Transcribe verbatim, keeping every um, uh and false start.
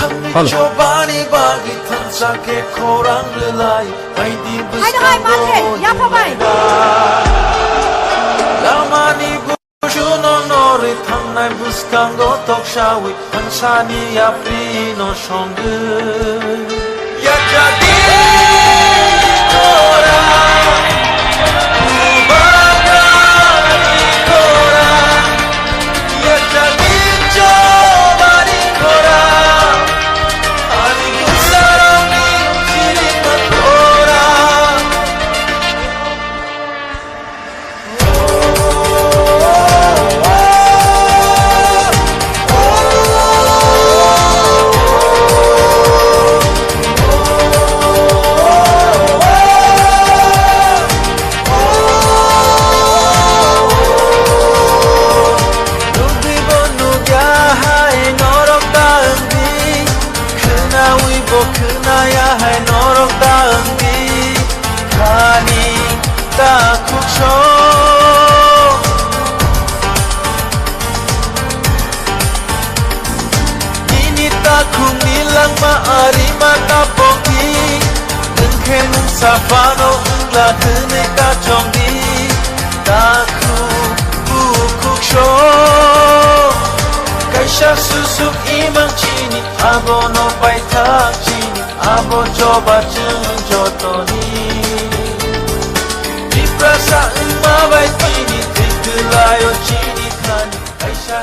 Hello. Chobani bagwi thansa khe khorang rwlai, baidi hai, hai, bwskango mate, yapha bai. Lamani bushuno norwi thangnai bwskango toksawi thansani yaprino songwi. Yachadi khora, bubagani khora, yachadi chobani khora, ani bwsarokni chiriman khora. Nukgwibo nukya hai norok ta wngdi, khwnawibo khwnaya hai norok ta wngdi, thani ta khukso. Nini takhukni langma arima ta pokdi, nwng khe mungsa phano wngla hwnwi ta chongdi. Takhuk bukhuk sok kaisa susuk imang chini, abono paithak chini, abo choba chwng jotoni. Tiprasa wngma bai tini thwi kwlaio chini thani kaisa